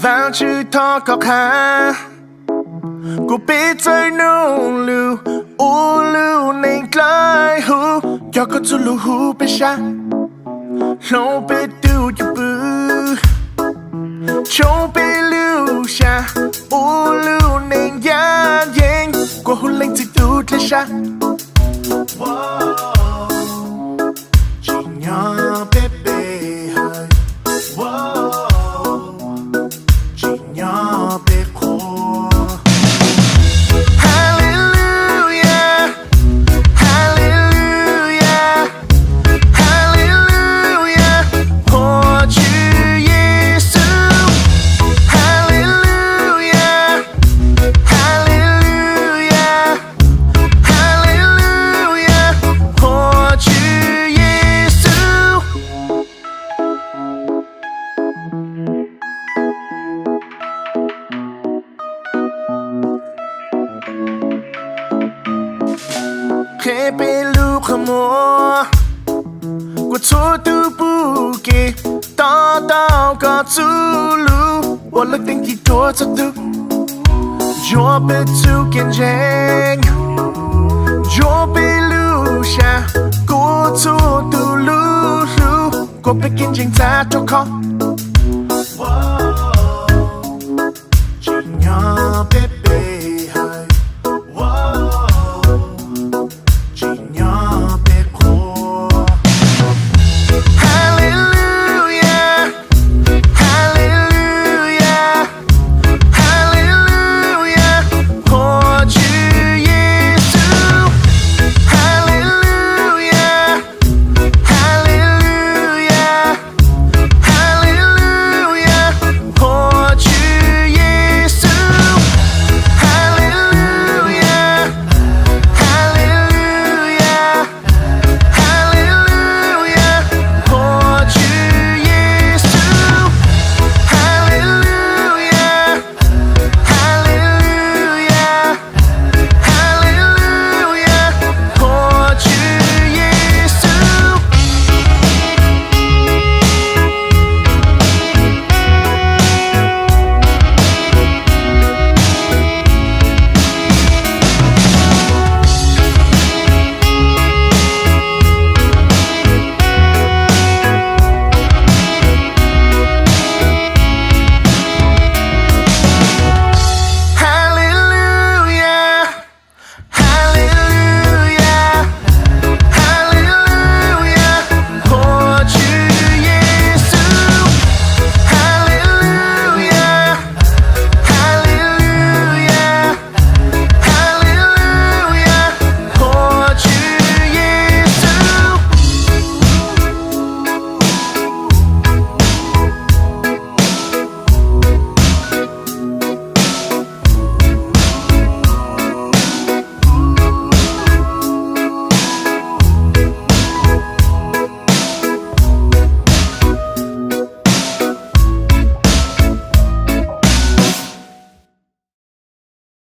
Vaajtswv thov koj qha kuas peb txawj noog lug ua lub neej dlawb huv, coj koj txuj lug huv peb sab, hloov peb tug cwj pwm, tshoob peb lub sab, ua lub neej yaj yeeb, kuas huv leej Txiv tug dlej sab. Tsim nyog peb pe hawm, tsim nyog peb qhuas. Hallelujah, hallelujah, hallelujah, qhuas Tswv Yexus. Hallelujah, hallelujah, hallelujah, qhuas Tswv Yexus. Qheb peb lub qhov muag, kuas txhua tug pum kev to taub koj txuj lug, ua lub teej ci rua txhua tug, ntsuab peb txuj kev ntseeg, ntsuab peb lub sab, kuas txhua tug lub hlub, kuas peb kev ntseeg txav rua koj.